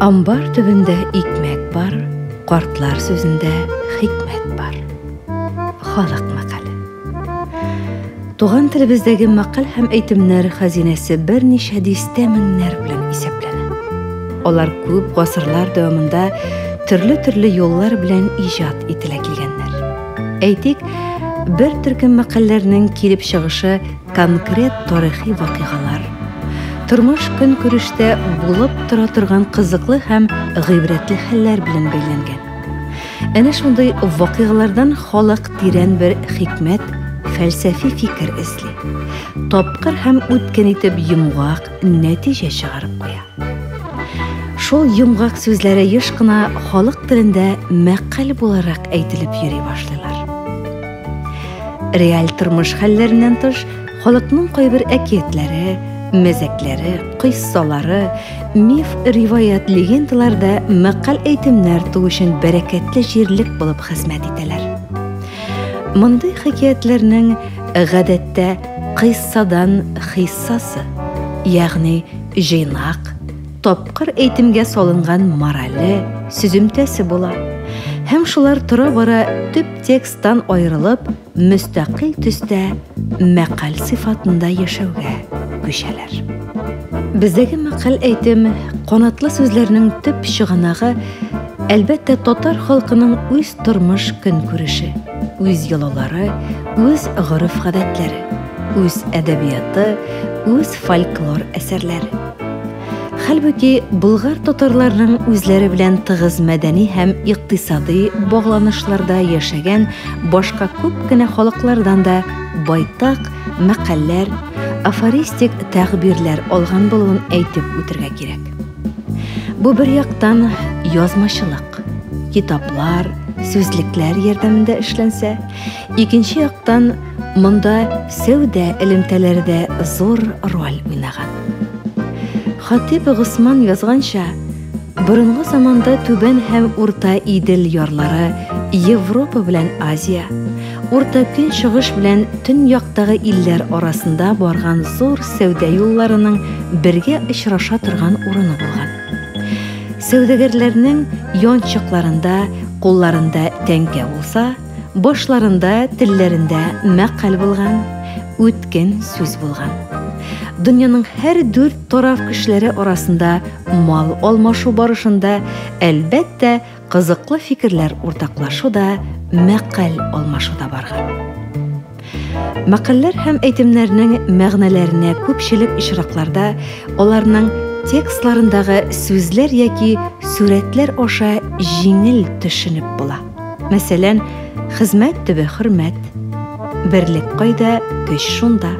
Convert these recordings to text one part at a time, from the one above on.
Амбар төбендә икмәк бар, картлар сүзендә хикмәт бар. Халык мәкале. Туган телебездәге мәкаль һәм әйтемнәр хәзинәсе берничә дистә меңнәр белән исәпләнә. Алар күп гасырлар дәвамында төрле-төрле юллар белән иҗат ителә килгәннәр. Әйтик, бер төркем мәкальләрнең килеп чыгышы конкрет тарихи вакыйгалар, тормыш-көнкүрештә булып тора торган кызыклы һәм гыйбрәтле хәлләр белән бәйләнгән. Әнә шундый вакыйгалардан халык тирән бер хикмәт, фәлсәфи фикер эзли. Тапкыр һәм үткен итеп йомгак, нәтиҗә чыгарып куя. Шул йомгак сүзләре еш кына халык телендә мәкаль буларак әйтелеп йөри башлыйлар. Реаль тормыш хәлләреннән тыш, халыкның кайбер әкиятләре, мәзәкләре, кыйссалары, миф, риваять, легендалар да мәкаль әйтемнәр туу өчен бәрәкәтле җирлек булып хезмәт итәләр. Мондый хикәятләрнең гадәттә кыйссадан хиссасы, ягъни җыйнак, тапкыр әйтемгә салынган морале, сөземтәсе була. Һәм шулар тора-бара төп тексттан аерылып, мөстәкыйль төстә мәкаль сыйфатында яшәүгә күчәләр. Бездәге мәкаль әйтем, канатлы сүзләрнең төп чыганагы, әлбәттә, татар халкының үз тормыш-көнкүреше, үз йолалары, үз гореф-гадәтләре, үз әдәбияты, үз фольклор әсәрләре. Хәлбуки, болгар-татарларның үзләре белән тыгыз мәдәни һәм икътисадый багланышларда яшәгән башка күп кенә халыклардан да байтак мәкальләр, афористик тәгъбирләр алган булуын әйтеп үтергә кирәк. Бу бер яктан язмачылык, китаплар, сүзлекләр ярдәмендә эшләнсә, икенче яктан монда сәүдә элемтәләре дә зур роль уйнаган. Хатип Госман язганча, борынгы заманда Түбән һәм Урта Идел ярлары Европа белән Азия, Урта Көнчыгыш белән Төньяктагы илләр арасында барган зур сәүдә юлларының бергә очраша торган урыны булган. Сәүдәгәрләрнең янчыкларында, кулларында тәңкә булса, башларында, телләрендә мәкаль булган, үткен сүз булган. Дөньяның һәр дүрт тараф кешеләре арасында мал алмашу барышында, әлбәттә, кызыклы фикерләр уртаклашу да, мәкаль алмашу да барган. Мәкальләр һәм әйтемнәрнең мәгънәләренә күпчелек очракларда аларның текстларындагы сүзләр яки сурәтләр аша җиңел төшенеп була. Мәсәлән, хезмәт төбе хөрмәт. Берлек кайда, көч шунда.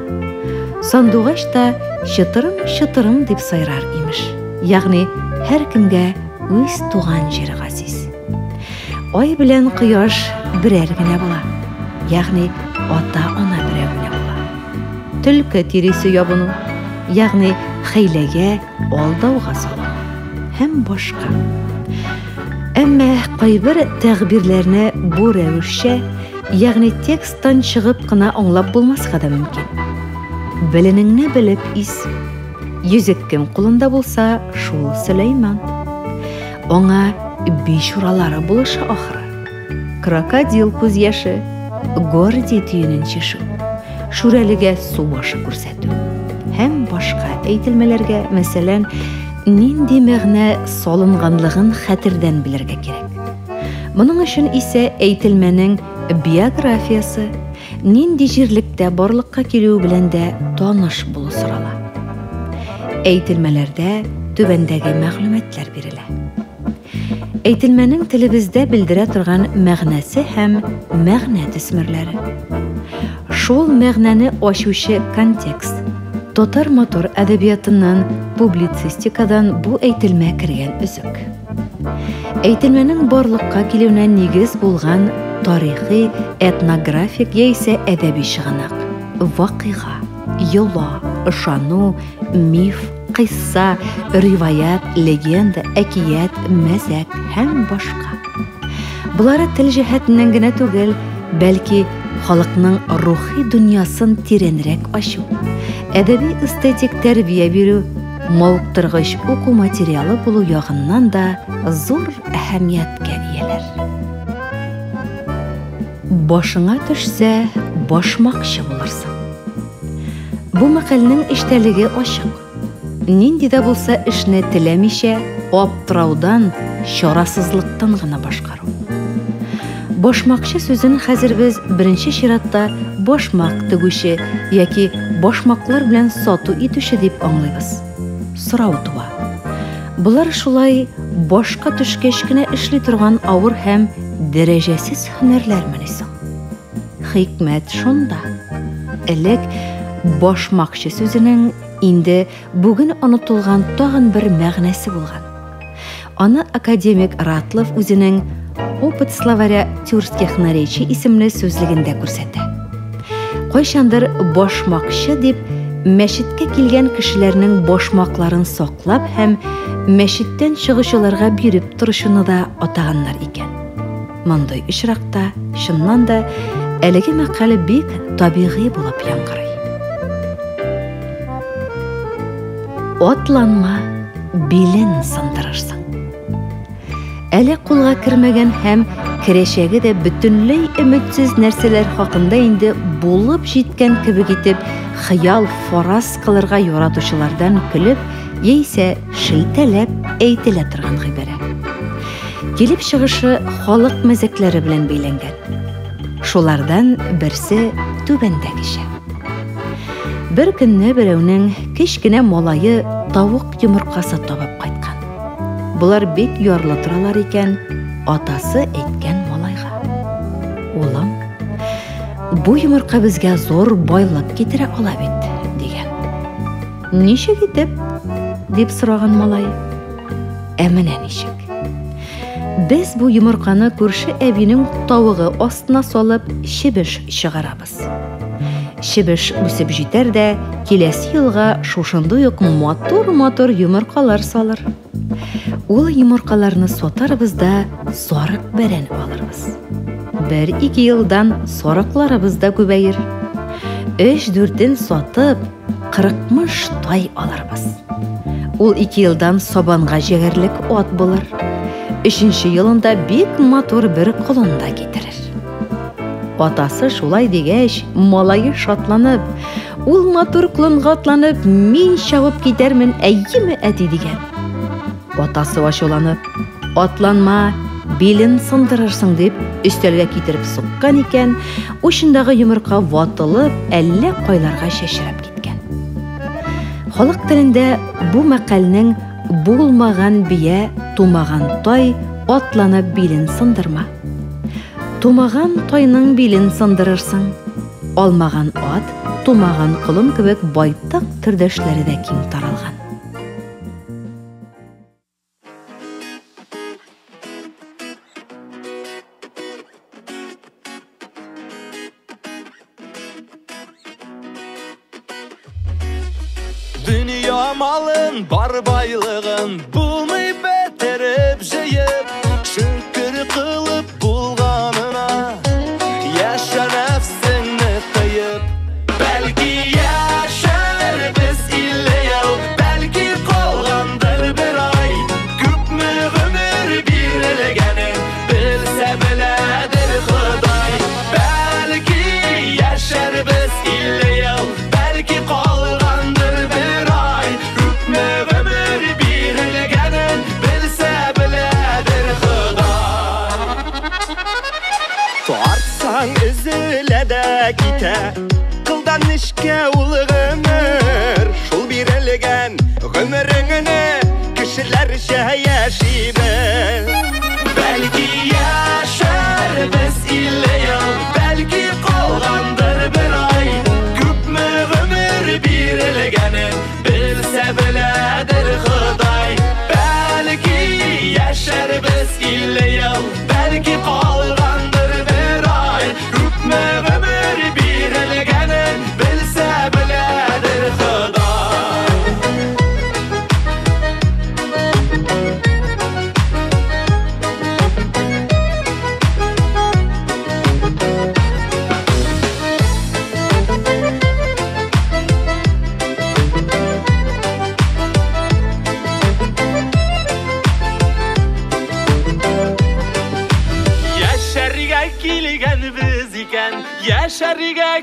Сандугач та чытырым-чытырым дип сайрар, имеш. Ягъни һәркемгә үз туган җире газиз. Ай белән кояш берәр генә була. Ягъни ата-ана берәү генә була. Төлке тиресе ябыну, ягъни хәйләгә, алдауга салыну һәм башка. Әмма кайбер тәгъбирләрне бу рәвешчә, ягъни тексттан чыгып кына аңлап булмаска да мөмкин. Беленеңне белеп ис. Йөзек кем кулында булса, шул Сөләйман. Аңа бичуралары булыша ахры. Крокодил күз яше, Гордий төенен чишү, Шүрәлегә су башы күрсәтү һәм башка әйтелмәләргә, мәсәлән, нинди мәгънә салынганлыгын хәтердән белергә кирәк. Моның өчен исә әйтелмәнең биографиясе, нинди җирлектә барлыкка килүе белән дә таныш булу сорала. Әйтелмәләрдә түбәндәге мәгълүматлар бирелә. Әйтелмәнең телебездә белдерә торган мәгънәсе һәм мәгънә төсмерләре. Шул мәгънәне ачучы контекст. Татар матур әдәбиятыннан, публицистикадан бу әйтелмә кергән өзек. Әйтелмәнең барлыкка килүенә нигез булган тарихи, этнографик яисә әдәби чыганак, вакыйга, йола, ышану, миф, кыйсса, риваять, легенда, әкият, мәзәк һәм башка. Болары тел җәһәтеннән генә түгел, бәлки халыкның рухи дөньясын тирәнрәк ачу, әдәби-эстетик тәрбия бирү, мавыктыргыч уку материалы булу ягыннан да зур әһәмияткә ияләр. Башыңа төшсә, башмакчы булырсың. Бу мәкальнең эчтәлеге ачык. Нинди дә булса эшне теләмичә, аптыраудан, чарасызлыктан гына башкару. Башмакчы сүзен хәзер без беренче чиратта башмак тегүче яки башмаклар белән сату итүче дип аңлыйбыз. Сорау туа. Болар шулай башка төшкәч кенә эшли торган авыр һәм дәрәҗәсез һөнәрләрмени соң? Хикмәт шунда. Элек башмакчы сүзенең инде бүген онытылган тагын бер мәгънәсе булган. Аны академик Ратлов үзенең Опыт словаря тюркских наречий исемле сүзлегендә күрсәтә. Кайчандыр башмакчы дип мәчеткә килгән кешеләрнең башмакларын саклап һәм мәчеттән чыгучыларга биреп торучыны да атаганнар икән. Мондый очракта, чыннан да, әлеге мәкаль бик табигый булып яңгырый. Атланма, билен сындырырсың. Әле кулга кермәгән һәм керәчәге дә бөтенләй өметсез нәрсәләр хакында инде булып җиткән кебек итеп хыял фараз кылырга яратучылардан көлеп яисә шелтәләп әйтелә торган гыйбарә. Килеп чыгышы халык мәзәкләре белән бәйләнгән. Шулардан берсе түбәндәгечә. Бер көнне берәүнең кечкенә малае тавык йомыркасы табып кайткан. Болар бик ярлы торалар икән, атасы әйткән малайга. Улым, бу йомырка безгә зур байлык китерә ала бит, дигән. Ничек итеп? дип сораган малай. Ә менә ничек. Без бу йомырканы күрше әбинең тавыгы астына салып чебеш чыгарабыз. Чебеш үсеп җитәр дә, киләсе елга шушындый ук матур-матур йомыркалар салыр. Ул йомыркаларны сатарбыз да сарык бәрән алырбыз. Бер-ике елдан сарыкларыбыз да күбәер. Өч-дүртен сатып, кырыкмыш тай алырбыз. Ул ике елдан сабанга җегәрлек ат булыр. Өченче елында бик матур бер колын да китерер. Атасы шулай дигәч, малае шатланып, ул матур колынга атланып, мин чабып китәрмен, әйеме, әти дигән. Атасы ачуланып, атланма, билен сындырырсың дип, өстәлгә китереп суккан икән, учындагы йомырка ватылып, әллә кайларга чәчрәп киткән. Халык телендә бу мәкальнең булмаган бия, тумаган тай, атланып билен сындырма. Тумаган тайның билен сындырырсың. Алмаган ат, тумаган колын кебек байтак төрдәшләре дә киң таралган. Дөнья малын, бар байлыгын булмый бетереп җыеп, шөкер кылып булганына, яшә нәфсеңне тыеп. Бәлки яшәрбез 50 ел, бәлки калгандыр бер ай. Күпме гомер бирелгәнен белсә беләдер Ходай. Бәлки яшәрбез 50 ел, бәлки калгандыр бер ай. Күпме гомер бирелгәнен белсә беләдер Ходай. Тартсаң өзелә дә китә, кылдан нечкә ул гомер. Шул бирелгән гомереңне кешеләрчә яши бел. Бәлки яшәрбез 50 ел, бәлки калгандыр бер ай. Күпме гомер бирелгәнен белсә беләдер Ходай. Бәлки яшәрбез 50 ел, бәлки калгандыр бер ай. Күпме гомер бирелгәнен белсә беләдер Ходай.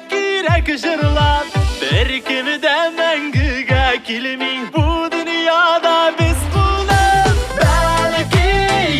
Яшик кирәк җырлап. Беркем дә мәңгегә килми, бу дөньяда без кунак. Бәлки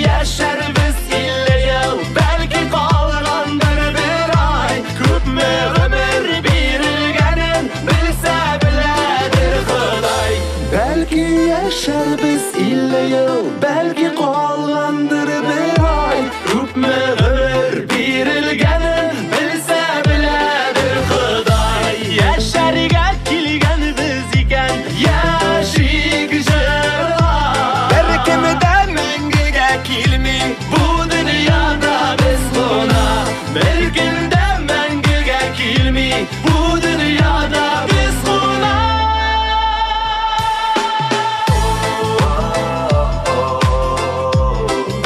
яшәрбез 50 ел, бәлки калгандыр бер ай. Күпме гомер бирелгәнен белсә беләдер Ходай. Бәлки яшәрбез 50 ел, бәлки калгандыр бер ай. Күпме гомер бирелгәнен белсә беләдер Ходай. Яшәргә килгәнбез икән, яшик җырлап. Беркем дә мәңгегә килми, бу дөньяда без кунак. Беркем дә мәңгегә килми, бу дөньяда без кунак.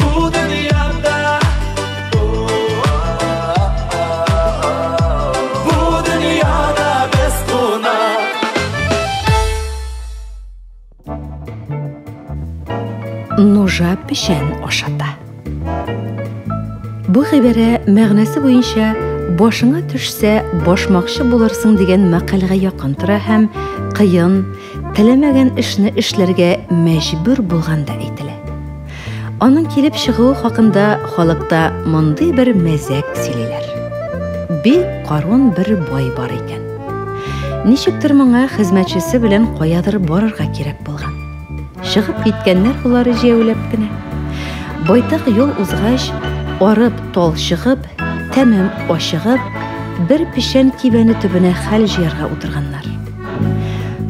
Бу дөньяда, бу дөньяда без кунак. Нужа печән ашата. Бу гыйбарә мәгънәсе буенча башыңа төшсә башмакчы булырсың дигән мәкальгә якын тора һәм кыен, теләмәгән эшне эшләргә мәҗбүр булганда әйтелә. Аның килеп чыгуы хакында халыкта мондый бер мәзәк сөйлиләр. Бик карун бер бай бар икән. Ничектер моңа хезмәтчесе белән каядыр барырга кирәк булган. Чыгып киткәннәр болар җәяүләп кенә. Байтак юл узгач, арып, талчыгып, тәмам ачыгып, бер печән кибәне төбенә хәл җыярга утырганнар.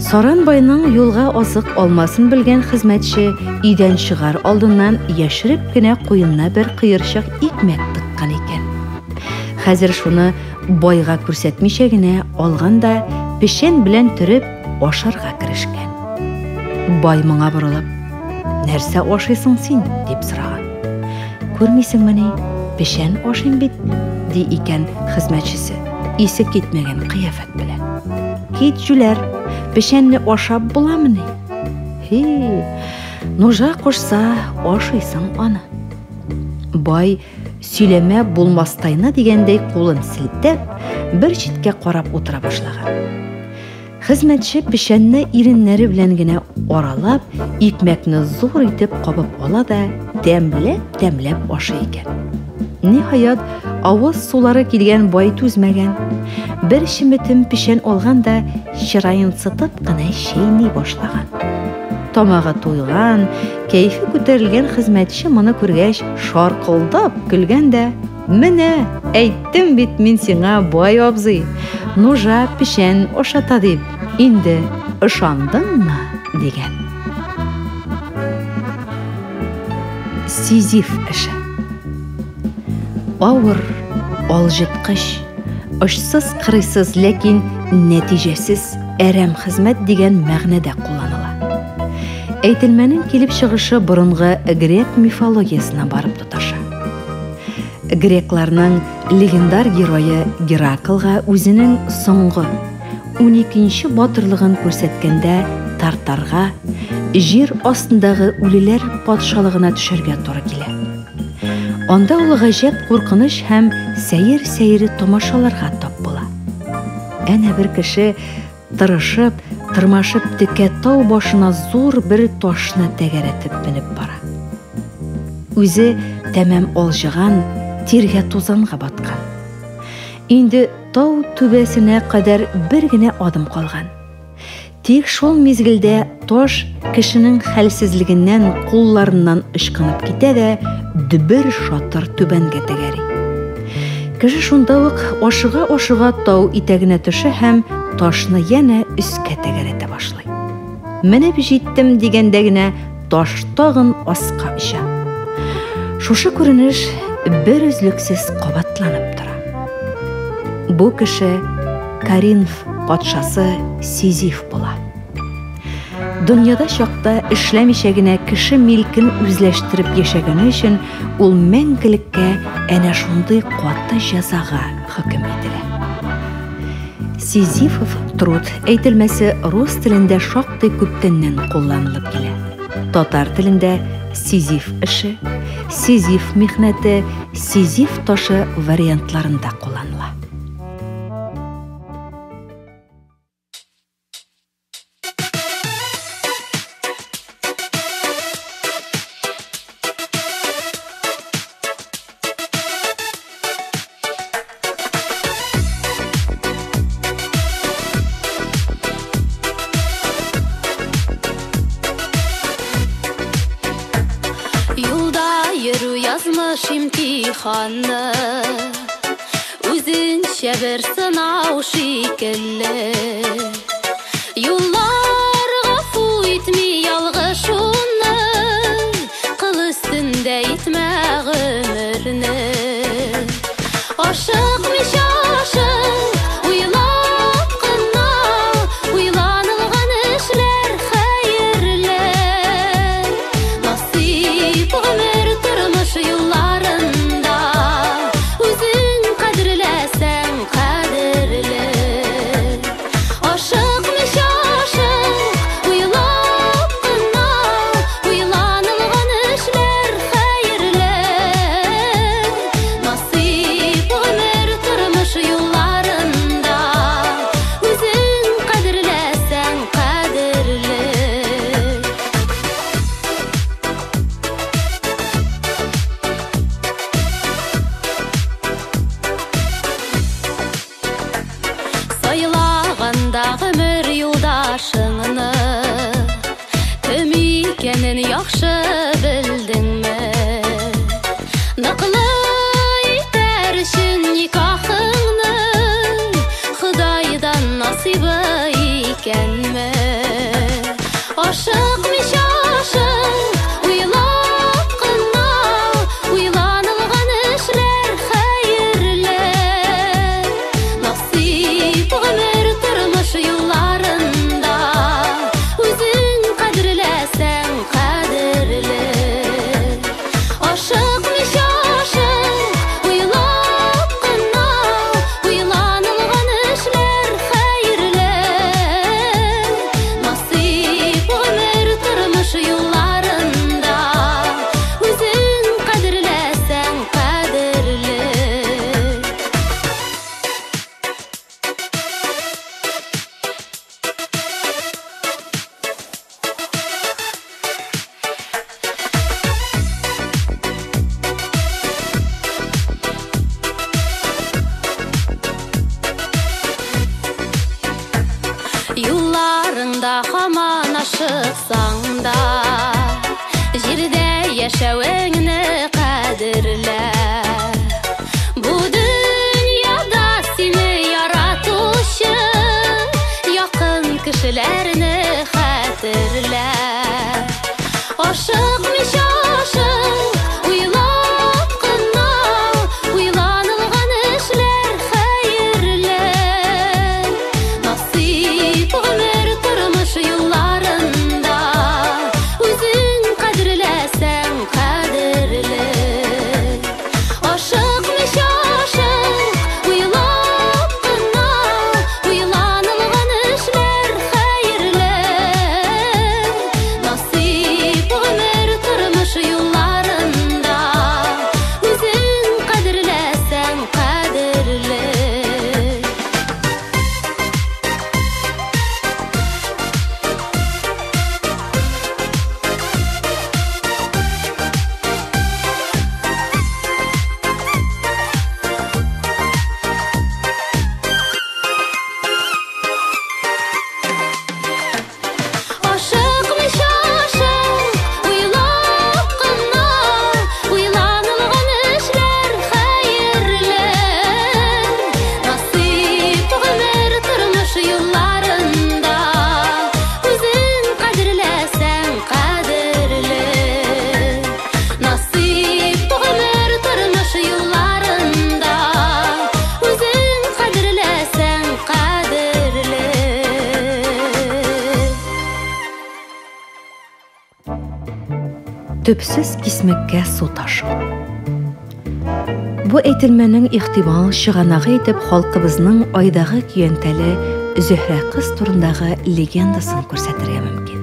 Саран байның юлга азык алмасын белгән хезмәтче өйдән чыгар алдыннан яшереп кенә куенына бер кыерчык икмәк тыккан икән. Хәзер шуны байга күрсәтмичә генә алган да печән белән төреп ашарга керешкән. Бай моңа борылып, "Нәрсә ашыйсың син?" дип сораган. "Күрмисеңмени, печән ашыйм бит", ди икән хезмәтчесе, исе китмәгән кыяфәт белән. "Кит, җүләр, печәнне ашап буламыни?" "Һи, нужа кушса, ашыйсың аны." Бай сөйләмә булмастайны дигәндәй кулын селтәп, бер читкә карап утыра башлаган. Хезмәтче печәнне иреннәре белән генә аралап, икмәкне зур итеп кабып ала да тәмләп-тәмләп ашый икән. Ниһаять, авыз сулары килгән бай түзмәгән. Бер чеметем печән алган да чыраен сытып кына чәйни башлаган. Тамагы туйган, кәефе күтәрелгән хезмәтче моны күргәч, шаркылдап көлгән дә, "Менә, әйттем бит мин сиңа, бай абзый, нужа печән ашата дип, инде ышандыңмы?" дигән. Сизиф эше. Авыр, алҗыткыч, очсыз-кырыйсыз, ләкин нәтиҗәсез әрәм хезмәт дигән мәгънәдә кулланыла. Әйтелмәнең килеп чыгышы борынгы грек мифологиясенә барып тоташа. Грекларның легендар герое Гераклга үзенең соңгы 12-нче батырлыгын күрсәткәндә Тартарга, җир астындагы үлеләр патшалыгына төшәргә туры килә. Анда ул гаҗәп куркыныч һәм сәер-сәер тамашаларга тап була. Әнә бер кеше тырышып, тырмашып текә тау башына зур бер ташны тәгәрәтеп менеп бара. Үзе тәмам алҗыган, тиргә тузанга баткан. Инде тау түбәсенә кадәр бер генә адым калган. Тик шул мизгелдә таш кешенең хәлсезлегеннән кулларыннан ычкынып китә дә дөбер шатыр түбәнгә тәгәри. Кеше шунда ук ашыга-ашыга тау итәгенә төшә һәм ташны янә өскә тәгәрәтә башлый. Менеп җиттем дигәндә генә таш тагын аска оча. Шушы күренеш бер өзлексез кабатланып тора. Бу кеше Коринф патшасы Сизиф була. Дөньяда чакта эшләмичә генә кеше милкен үзләштереп яшәгәне өчен ул мәңгелеккә әнә шундый каты җәзага хөкем ителә. Сизифов труд әйтелмәсе рус телендә шактый күптәннән кулланылып килә. Татар телендә Сизиф эше, Сизиф михнәте, Сизиф ташы вариантларында кулланыла. Тормыш имтиханы үзенчә бер сынау шикелле. Юллар гафу итми ялгышуны, кыл өстендә итмә гомерне. Ашыкмыйча ашык, уйлап кына, уйланылган эшләр хәерле. Насыйп гомер тормыш юлларында, үзең кадерләсәң кадерле. Ашыкмыйча ашык, уйлап кына, уйланылган эшләр хәерле. Насыйп гомер тормыш юлларында, үзең кадерләсәң кадерле. Сайлаганда гомер юлдашыңны, кем икәнен яхшы белдеңме? Ныклы итәр өчен никахыңны, Ходайдан насыйбы икәнме? Ашыкмыйча ашык, уйлап кына, уйланылган эшләр хәерле. Насыйп гомер тормыш юлларында, үзең кадерләсәң кадерле. Ашыкмыйча ашык, уйлап кына, уйланылган эшләр хәерле. Насыйп гомер тормыш юлларында, үзең кадерләсәң кадерле. Юлларыңда һаман ашыксаң да, җирдә яшәвеңне кадерлә. Бу дөньяда сине яратучы якын кешеләрне хәтерлә. Ашыкмыйча ашык, уйлап кына, уйланылган эшләр хәерле. Насыйп гомер тормыш юлларында, үзең кадерләсәң кадерле. Ашыкмыйча ашык, уйлап кына, уйланылган эшләр хәерле. Насыйп гомер тормыш юлларында, үзең кадерләсәң кадерле. Ашыкмыйча ашык, уйлап кына, уйланылган эшләр хәерле. Насыйп гомер тормыш юлларында, үзең кадерләсәң кадерле. Насыйп гомер тормыш юлларында, үзең кадерләсәң кадерле. Төпсез кисмәккә су ташу. Бу әйтелмәнең ихтимал чыганагы итеп халкыбызның айдагы көянтәле Зөһрә кыз турындагы легендасын күрсәтергә мөмкин.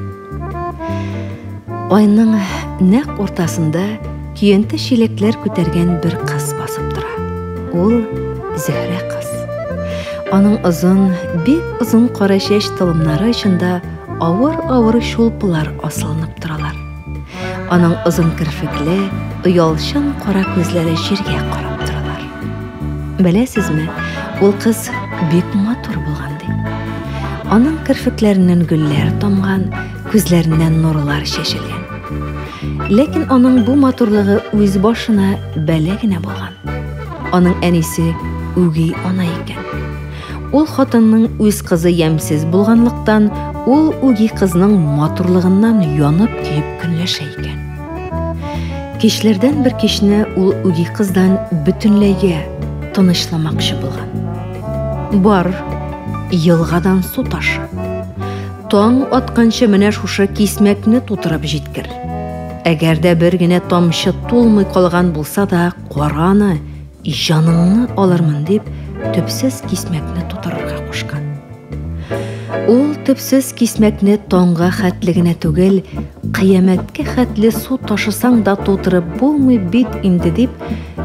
Айның нәкъ уртасында көянтә чиләкләр күтәргән бер кыз басып тора. Ул Зөһрә кыз. Аның озын, бик озын кара чәч толымнары очында авыр-авыр чулпылар асылынып торалар. Аның озын керфекле, оялчан кара күзләре җиргә карап торалар. Беләсезме, ул кыз бик матур булган ди. Аның керфекләреннән гөлләр тамган, күзләреннән нурлар чәчелгән. Ләкин аның бу матурлыгы үз башына бәла генә булган. Аның әнисе үги ана икән. Ул хатынның үз кызы ямьсез булганлыктан, ул үги кызның матурлыгыннан янып-көеп көнләшә икән. Кичләрдән бер кичне ул үги кыздан бөтенләйгә тынычламакчы булган. Бар, елгадан су ташы. Таң атканчы менә шушы кисмәкне тутырып җиткер. Әгәр дә бер генә тамчы тулмый калган булса да, кара аны, җаныңны алырмын, дип, төпсез кисмәкне тутырырга кушкан. Ул төпсез кисмәкне таңга хәтле генә түгел, кыямәткә хәтле су ташысаң да тутырып булмый бит инде, дип,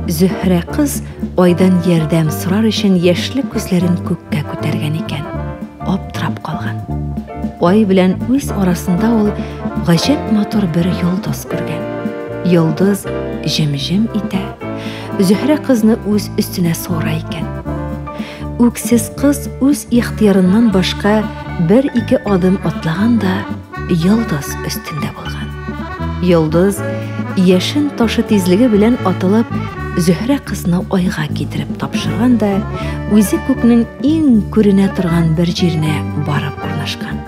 Зөһрә кыз айдан ярдәм сорар өчен яшьле күзләрен күккә күтәргән икән. Аптырап калган. Ай белән үз арасында ул гаҗәп матур бер йолдыз күргән. Йолдыз җем-җем итә, Зөһрә кызны үз өстенә суыра икән. Үксез кыз үз ихтыярыннан башка бер-ике адым атлаган да йолдыз өстендә булган. Йолдыз яшен ташы тизлеге белән атылып, Зөһрә кызны айга китереп тапшырган да, үзе күкнең иң күренә торган бер җиренә барып урнашкан.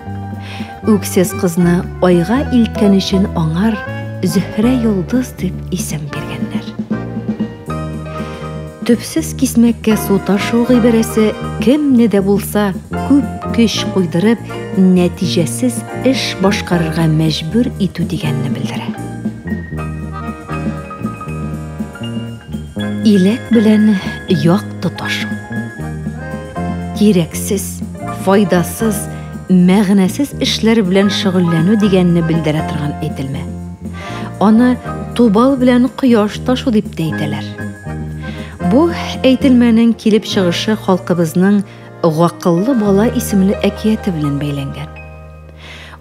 Үксез кызны айга илткән өчен аңар Зөһрә йолдыз дип исем биргәннәр. Төпсез кисмәккә су ташу гыйбарәсе кемне дә булса күп көч куйдырып, нәтиҗәсез эш башкарырга мәҗбүр итү дигәнне белдерә. Иләк белән якты ташу. Кирәксез, файдасыз, мәгънәсез эшләр белән шөгыльләнү дигәнне белдерә торган әйтелмә. Аны тубал белән кояш ташу дип тә әйтәләр. Бу әйтелмәнең килеп чыгышы халкыбызның Гакыллы бала исемле әкияте белән бәйләнгән.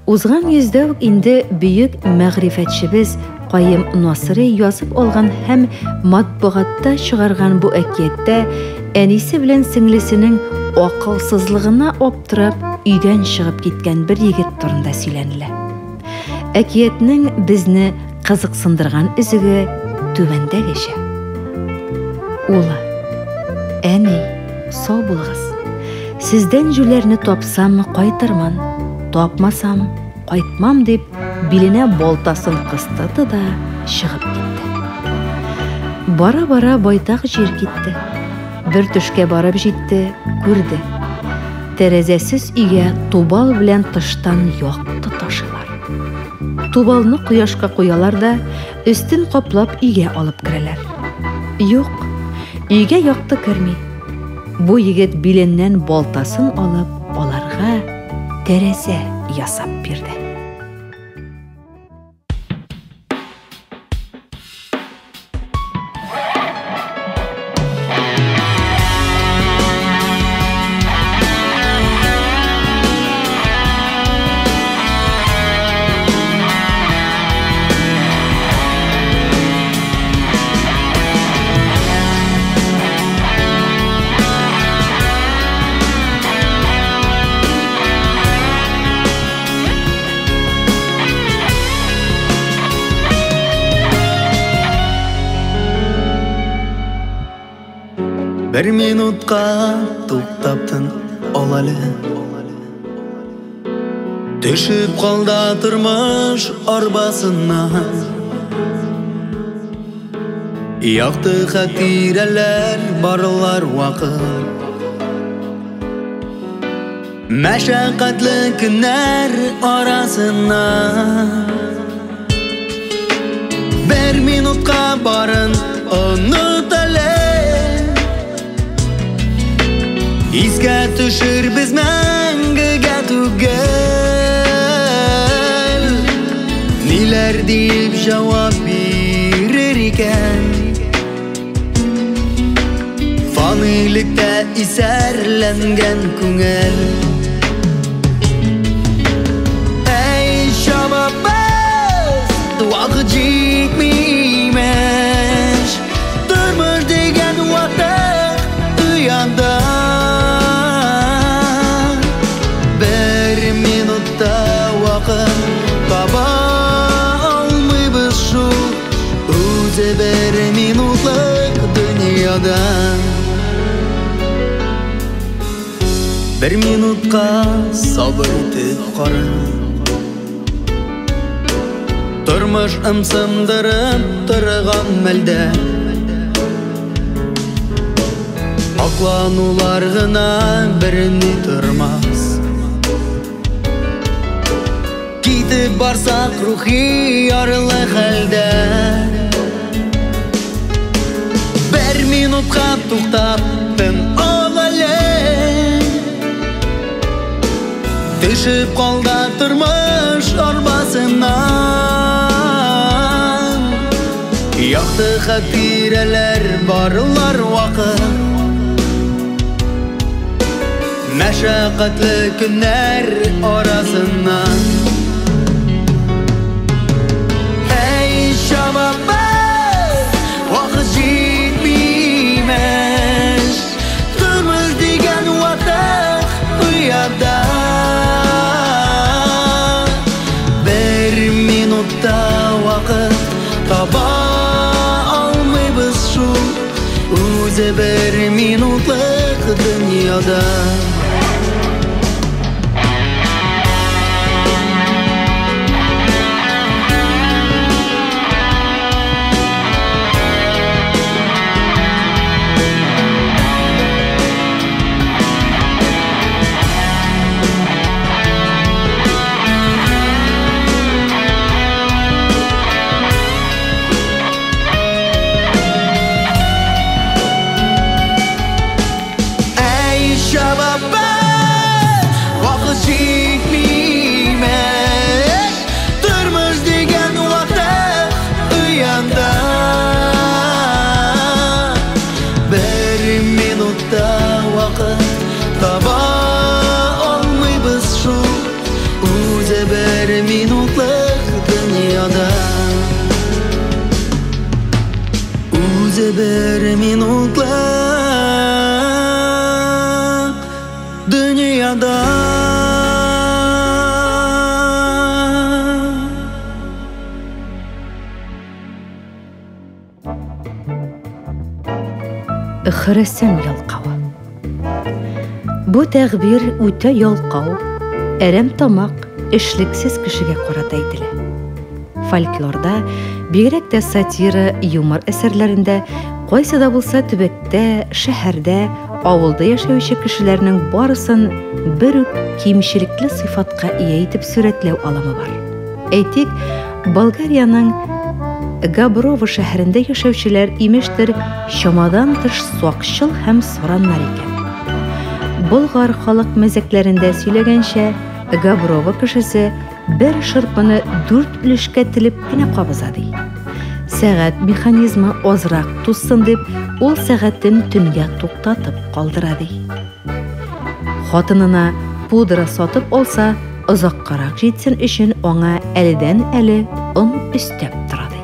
Узган йөздә үк инде бөек мәгърифәтчебез Каем Насыйри язып алган һәм матбугатта чыгарган бу әкияттә әнисе белән сеңлесенең акылсызлыгына аптырап өйдән чыгып киткән бер егет турында сөйләнелә. Әкиятнең безне кызыксындырган өзеге түбәндәгечә. Улы, әни, сау булыгыз. Сездән җүләрне тапсам, кайтырмын, тапмасам, кайтмам дип, биленә балтасын кыстырды да чыгып китте. Бара-бара байтак җир китте. Бер төшкә барып җитте, күрде. Тәрәзәсез өйгә тубал белән тыштан якты ташыйлар. Тубалны кояшка куялар да, өстен каплап өйгә алып керәләр. Юк, өйгә якты керми. Бу егет биленнән балтасын алып, аларга тәрәзә ясап бирде. Бер минутка туктап тын ал әле. Төшеп калда тормыш арбасыннан. Якты хатирәләр барлар вакыт. Мәшәкатьле көннәр арасыннан. Бер минутка барын оныт әле. Искә төшер без мәңгегә түгел. Ниләр дип җавап бирер икән? Фанилектә исәрләнгән күңел. Әй, чабабыз, вакыт җитми имеш. Тормыш дигән ватык ояда. Таба алмыйбыз шул. Бер минутка сабыр итеп кара. Тормыш ымсындырып торган мәлдә акланулар гына берни тормас. Китеп барсак рухи ярлы хәлдә, бер минутка туктап тын ал әле. Төшеп калда тормыш арбасыннан, якты хатирәләр барлар вакыт, мәшәкатьле көннәр арасыннан. Әй, чабабыз, вакыт җитмимеш, тормыш дигән ватык ояда. Бер минутта вакыт таба алмыйбыз шул, үзе бер минутлык дөньяда. Үзе бер минутлык дөньяда. Хөрәсән ялкавы. Бу тәгъбир үтә ялкау, әрәм тамак, эшлексез кешегә карата әйтелә. Фольклорда, бигрәк тә сатира, юмор әсәрләрендә кайсы да булса төбәктә, шәһәрдә, авылда яшәүче кешеләрнең барысын бер үк кимчелекле сыйфатка ия итеп сурәтләү алымы бар. Әйтик, Болгариянең Габрово шәһәрендә яшәүчеләр имештер чамадан тыш сакчыл һәм сараннар икән. Болгар халык мәзәкләрендә сөйләгәнчә, Габрово кешесе бер шырпыны 4 өлешкә телеп кенә кабыза ди. Сәгать механизмы азрак тузсын дип, ул сәгатен төнгә туктатып калдыра ди. Хатынына пудра сатып алса, озаккарак җитсен өчен аңа әледән-әле он өстәп тора ди.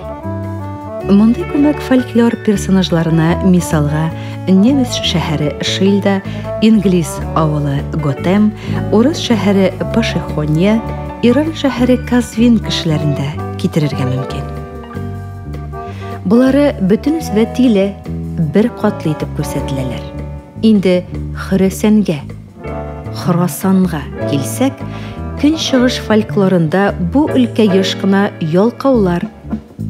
Мондый күмәк фольклор персонажларына мисалга немец шәһәре Шильда, инглиз авылы Готэм, урыс шәһәре Пошехонья, Иран шәһәре Казвин кешеләрендә китерергә мөмкин. Болары бөтенесе дә тиле, бер катлы итеп күрсәтеләләр. Инде Хөрәсәнгә, Хорасанга килсәк, көнчыгыш фольклорында бу өлкә еш кына ялкаулар,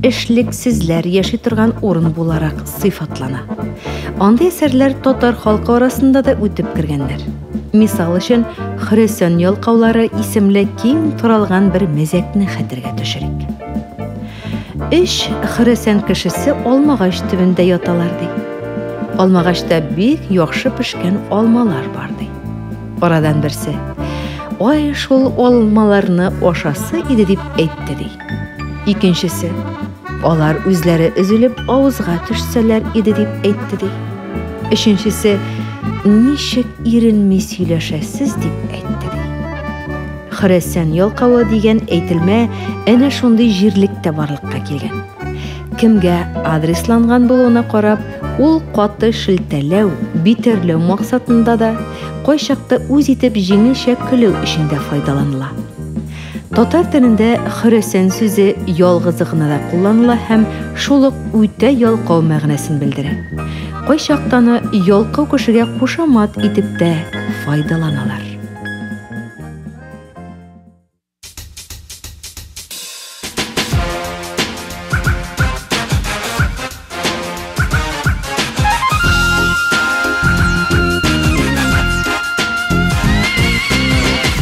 эшлексезләр яши торган урын буларак сыйфатлана. Андый әсәрләр татар халкы арасында да үтеп кергәннәр. Мисал өчен, Хөрәсән ялкаулары исемле киң таралган бер мәзәкне хәтергә төшерик. Өч хөрәсән кешесе алмагач төбендә яталар ди. Алмагачта бик яхшы пешкән алмалар бар ди. Арадан берсе: "Ай, шул алмаларны ашасы иде" дип әйтте ди. Икенчесе: "Алар үзләре өзелеп авызга төшсәләр иде" дип әйтте ди. Өченчесе: "Ничек иренми сөйләшәсез" дип әйтте ди. Хөрәсән ялкавы дигән әйтелмә әнә шундый җирлектә барлыкка килгән. Кемгә адресланган булуына карап, ул каты шелтәләү, битәрләү максатында да, кайчакта үз итеп җиңелчә көлү өчен дә файдаланыла. Татар телендә хөрәсән сүзе ялгызы гына да кулланыла һәм шул ук үтә ялкау мәгънәсен белдерә. Кайчакта аны ялкау кешегә кушамат итеп тә файдаланалар.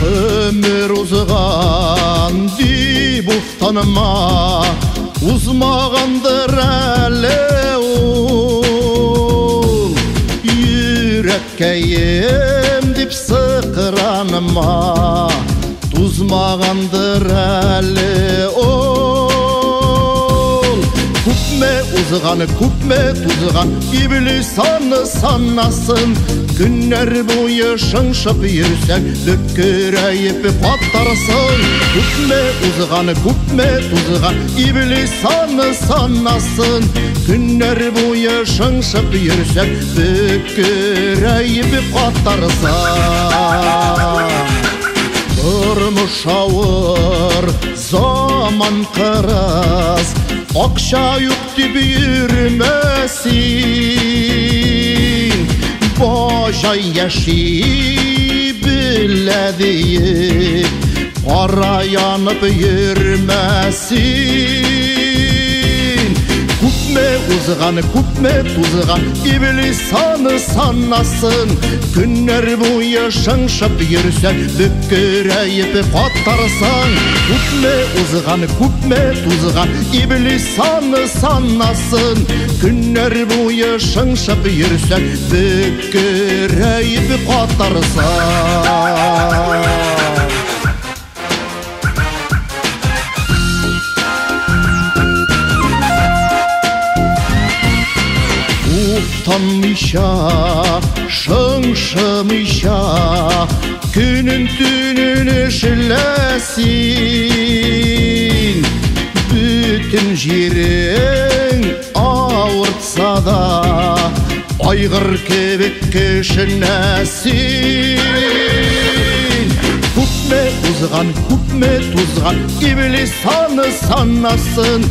Өмір узган дип уфтанма, узмагандыр әле ул. Йөрәккәем дип сыкранма, тузмагандыр әле ул. Күпме узган, күпме тузган, иблис аны санасын. Көннәр буе шыңшып йөрсәң, бөккерәеп катарсың. Күпме узган, күпме тузган, иблис аны санасын. Көннәр буе шыңшып йөрсәң, бөккерәеп катарсың. Тормыш авыр, заман кырыс, акча юк дип йөрмә син. Бажай яши белә диеп, кара янып йөрмә син. Күпме узган, күпме тузган, иблис аны санасын. Көннәр буе шыңшып йөрсәң, бөккерәеп катарсың. Күпме узган, күпме тузган, иблис аны санасын. Көннәр буе шыңшып йөрсәң, бөккерәеп катарсың. Уфтанмыйча, шыңшымыйча, көнен төнен эшлә син. Бөтен җирең авыртса да, айгыр кебек кешенә син. Күпме узган, күпме тузган, иблис аны санасын.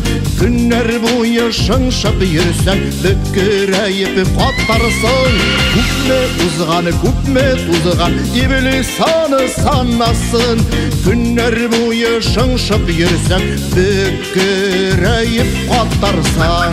Көннәр буе шыңшып йөрсәң, бөккерәеп катарсың. Күпме узган, күпме тузган, иблис аны санасын. Көннәр буе шыңшып йөрсәң, бөккерәеп катарсың.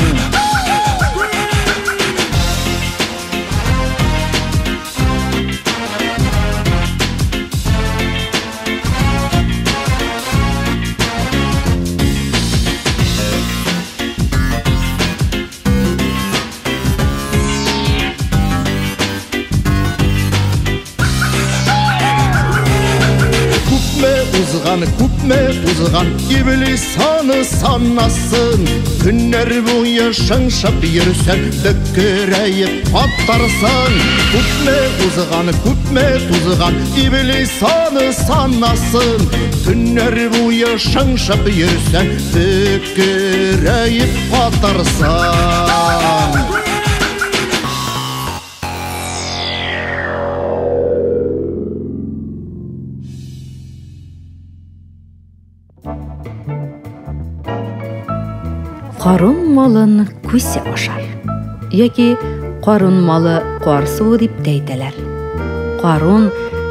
Күпме узган, күпме тузган, иблис аны санасын. Көннәр буе шыңшып йөрсәң, бөккерәеп катарсың. Күпме узган, күпме тузган, иблис аны санасын. Көннәр буе шыңшып йөрсәң, бөккерәеп катарсың. Карун малын күсе ашар яки карун малы кар суы дип тә әйтәләр. Карун,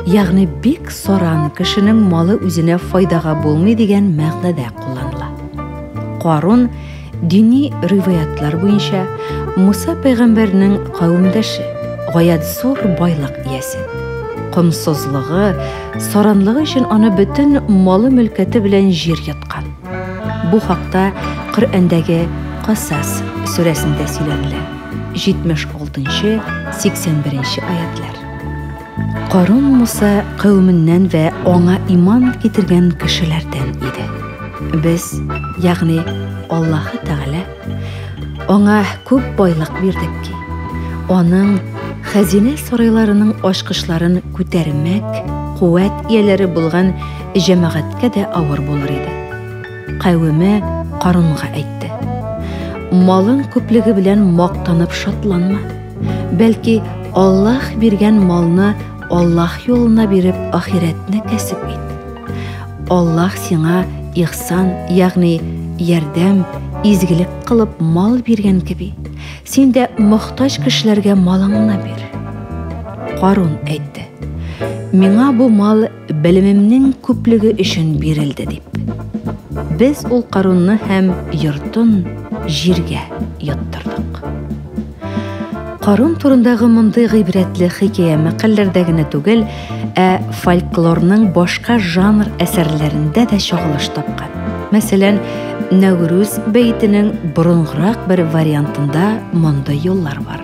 ягъни бик саран кешенең малы үзенә файдага булмый дигән мәгънәдә кулланыла. Карун дини риваятлар буенча Муса пәйгамбәрнең кавемдәше, гаять зур байлык иясе. Комсызлыгы, саранлыгы өчен аны бөтен малы мөлкәте белән җир йоткан. Бу хакта Коръәндәге Касас сүрәсендә сөйләнелә. 76-81 аятлар. Карун Муса кавеменнән вә аңа иман китергән кешеләрдән иде. Без, ягъни Аллаһы Тәгалә, аңа күп байлык бирдек ки, аның хәзинә сарайларының ачкычларын күтәрмәк куәт ияләре булган җәмәгатькә дә авыр булыр иде. Кавеме Карунга әйтте: Малың күплеге белән мактанып шатланма. Бәлки Аллаһ биргән малны Аллаһ юлына биреп ахирәтне кәсеп ит. Аллаһ сиңа ихсан, ягъни ярдәм, изгелек кылып мал биргән кеби, Син дә мохтаҗ кешеләргә малыңны бир. Карун әйтте: Миңа бу мал белемемнең күплеге өчен бирелде, дип. Без ул Карунны һәм йортын җиргә йоттырдык. Карун турындагы мондый гыйбрәтле хикәя мәкальләрдә генә түгел, ә фольклорның башка жанр әсәрләрендә дә чагылыш тапкан. Мәсәлән, Нәүрүз бәетенең борынгырак бер вариантында мондый юллар бар.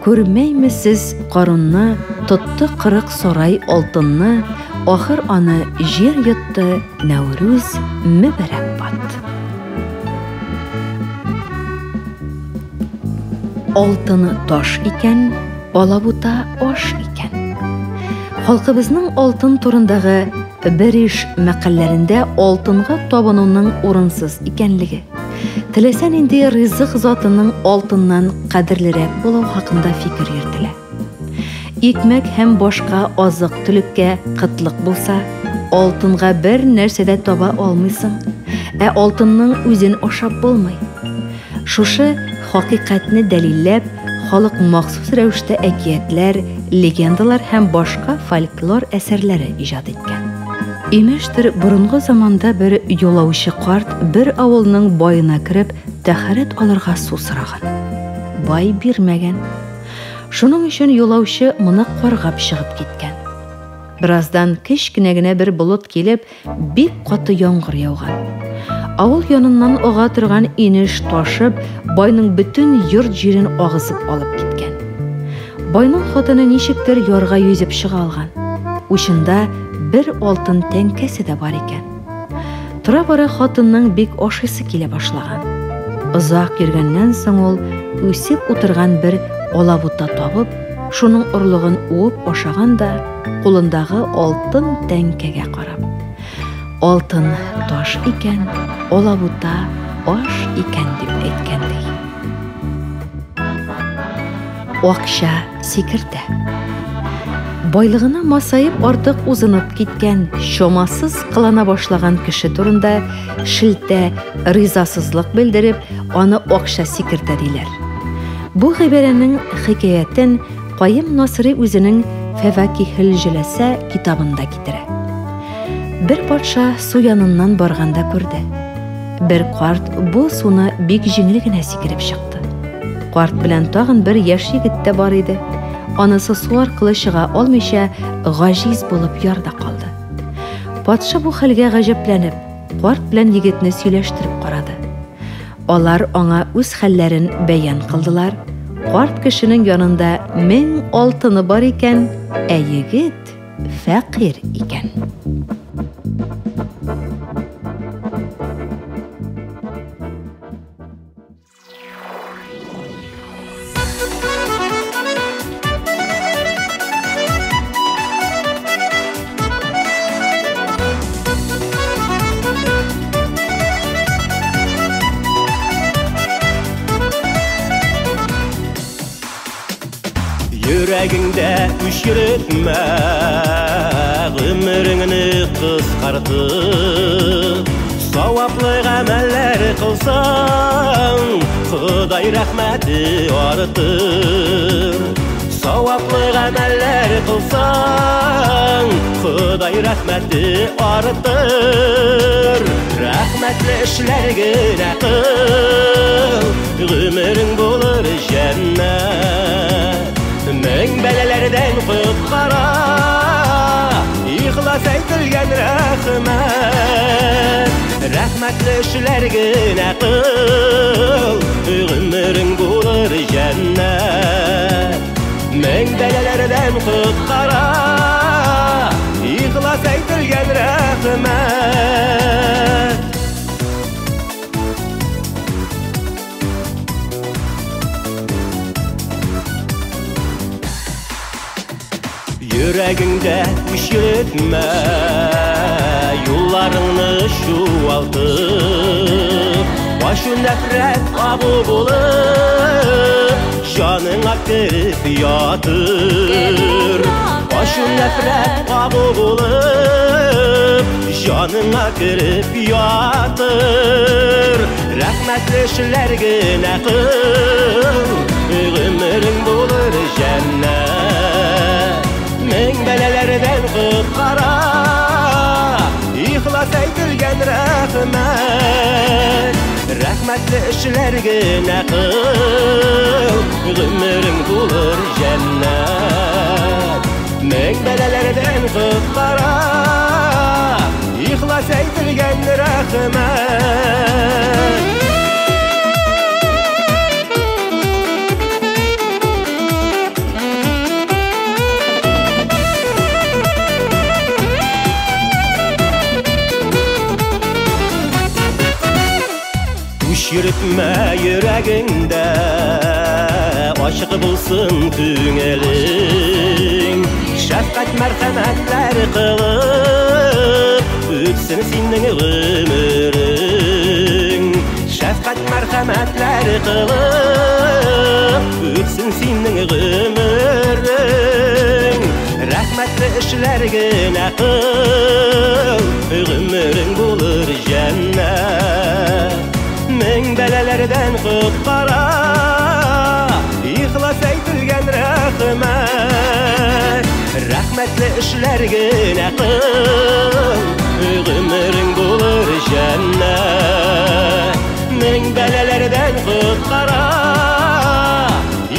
Күрмәйме сез Карунны, тотты 40 сарай алтынны, ахыр аны җир йотты, Нәүрүз мөбарәк бат. Алтыны таш икән, алабута аш икән. Халкыбызның алтын турындагы бер иш мәкальләрендә алтынга табынуның урынсыз икәнлеге, теләсә нинди ризык затының алтыннан кадерлерәк булу хакында фикер йөртелә. Икмәк һәм башка азык-төлеккә кытлык булса, алтынга бер нәрсә дә таба алмыйсың, ә алтынның үзен ашап булмый. Шушы хакыйкатьне дәлилләп, халык махсус рәвештә әкиятләр, легендалар һәм башка фольклор әсәрләре иҗат иткән. Имештер, борынгы заманда бер юлаучы карт бер авылның баена кереп, тәһарәт алырга су сораган. Бай бирмәгән. Шуның өчен юлаучы моны каргап чыгып киткән. Бераздан кечкенә генә бер болыт килеп, бик каты яңгыр яуган. Авыл яныннан ага торган инеш ташып, байның бөтен йорт җирен агызып алып киткән. Байның хатыны ничектер ярга йөзеп чыга алган. Учында бер алтын тәңкәсе дә бар икән. Тора-бара хатынның бик ашыйсы килә башлаган. Озак йөргәннән соң ул үсеп утырган бер алабута табып, шуның орлыгын уып ашаган да, кулындагы алтын тәңкәгә карап: Алтын таш икән, алабута аш икән, дип әйткән ди. Акча сикертә. Байлыгына масаеп артык узынып киткән, чамасыз кылана башлаган кеше турында шелтә, ризасызлык белдереп, аны акча сикертә диләр. Бу гыйбарәнең хикәятен Каим Насыйри үзенең Фәвакихел җөләсә китабында китерә. Бер патша су яныннан барганда күрде. Бер карт бу суны бик җиңел генә сикереп чыкты. Карт белән тагын бер яшь егет тә бар иде. Анысы су аркылы чыга алмыйча гаҗиз булып ярда калды. Патша бу хәлгә гаҗәпләнеп, карт белән егетне сөйләштереп карады. Алар аңа үз хәлләрен бәян кылдылар. Карт кешенең янында 1000 алтыны бар икән, ә егет фәкыйрь икән. Йөрәгеңдә үч йөртмә, гомереңне кыскартып, саваплы гамәлләр кылсаң, Ходай рәхмәте артыр. Саваплы гамәлләр кылсаң, Ходай рәхмәте артыр. Рәхмәтле эшләр генә кыл, гомерең булыр җәннәт. Мең бәлаләрдән коткара ихлас әйтелгән рәхмәт. Рәхмәтле эшләр генә кыл, гомерең булыр җәннәт. Мең бәлаләрдән коткара ихлас әйтелгән рәхмәт. Йөрәгеңдә үч йөртмә, юлларыңны чуалтып, ачу нәфрәт агу булып, җаныңа кереп ятыр. Ачу нәфрәт агу булып, җаныңа Җаныңа кереп ятыр. Рәхмәтле эшләр генә кыл, гомерең булыр җәннәт. Мең бәлаләрдән коткара ихлас әйтелгән рәхмәт. Рәхмәтле эшләр генә кыл, гомерең булыр җәннәт. Мең бәлаләрдән коткара ихлас әйтелгән рәхмәт. Үч йөртмә йөрәгеңдә, ачык булсын күңелең. Шәфкать мәрхәмәтләр кылып, үтсен синең гомерең. Шәфкать мәрхәмәтләр кылып, үтсен синең гомерең. Рәхмәтле эшләр генә кыл, гомерең булыр җәннәт. Мең бәлаләрдән коткара ихлас әйтелгән рәхмәт. Рәхмәтле эшләр генә кыл, гомерең булыр җәннәт. Мең бәлаләрдән коткара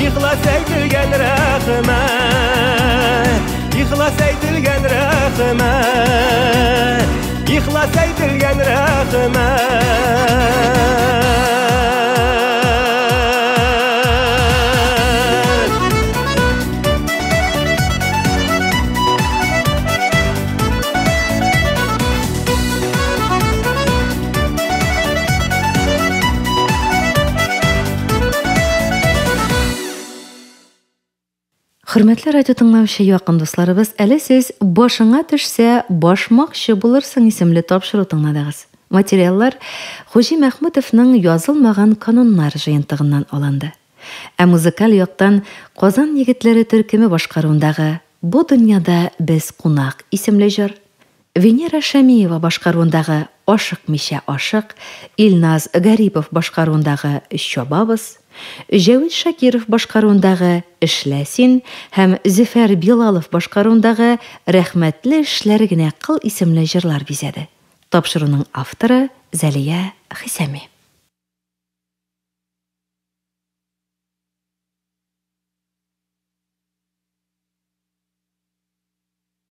ихлас әйтелгән рәхмәт. Ихлас әйтелгән рәхмәт. Ихлас әйтелгән рәхмәт. Хөрмәтле радио тыңлаучы якын дусларыбыз, әле сез Башыңа төшсә, башмакчы булырсың исемле тапшыру тыңладыгыз. Материаллар Хуҗи Мәхмүтовның язылмаган кануннар җыентыгыннан алынды. Ә музыкаль яктан Казан егетләре төркеме башкаруындагы Бу дөньяда без кунак исемле җыр, Венера Шәмиева башкаруындагы Ашыкмыйча ашык, Илназ Гарипов башкаруындагы Чабабыз, Җәвит Шакиров башкаруындагы Эшлә син һәм Зөфәр Билалов башкаруындагы Рәхмәтле эшләр генә кыл исемле җырлар бизәде. Тапшыруның авторы Зәлия Хисәми.